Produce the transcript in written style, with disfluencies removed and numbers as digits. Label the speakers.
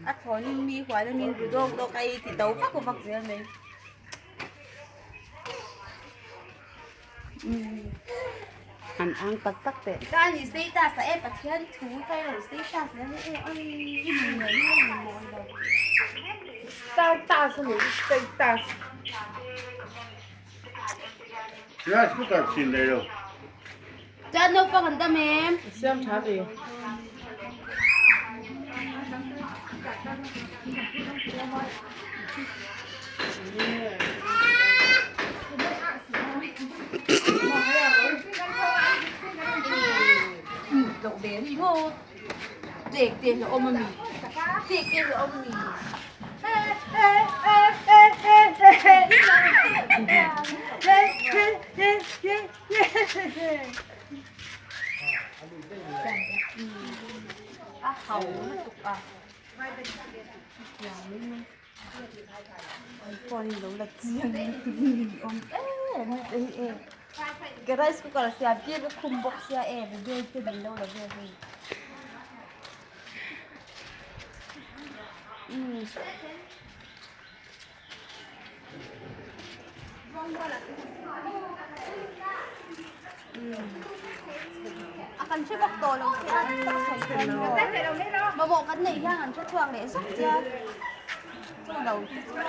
Speaker 1: A thlawnin mi huan a min ru dawk dawk a i ti to vak vak zel mai.
Speaker 2: An ang tak tak teh.
Speaker 1: Ka ni status a e Pathian thu ka lo status le e ai i ni nge ni ni mawi lo.
Speaker 2: Status ani status.
Speaker 3: Rice cooker chin dei lo.
Speaker 1: Chuan naupang an dam em?
Speaker 2: Siam tha ve.
Speaker 1: Loh ve ri ngawt. Tek te hi awm a mi? Tek te hi awm a mi? A hau lutuk a. Phone in lo la chiang lutuk in min awm em em em. Ka rice cooker siam tir ka khum bawk sia e video te min lo la vel hei. Umm. A kan hre bawk tawh lo che a mamawh kan neih hian an hre chhuak leh zuk che a chu lo te chu.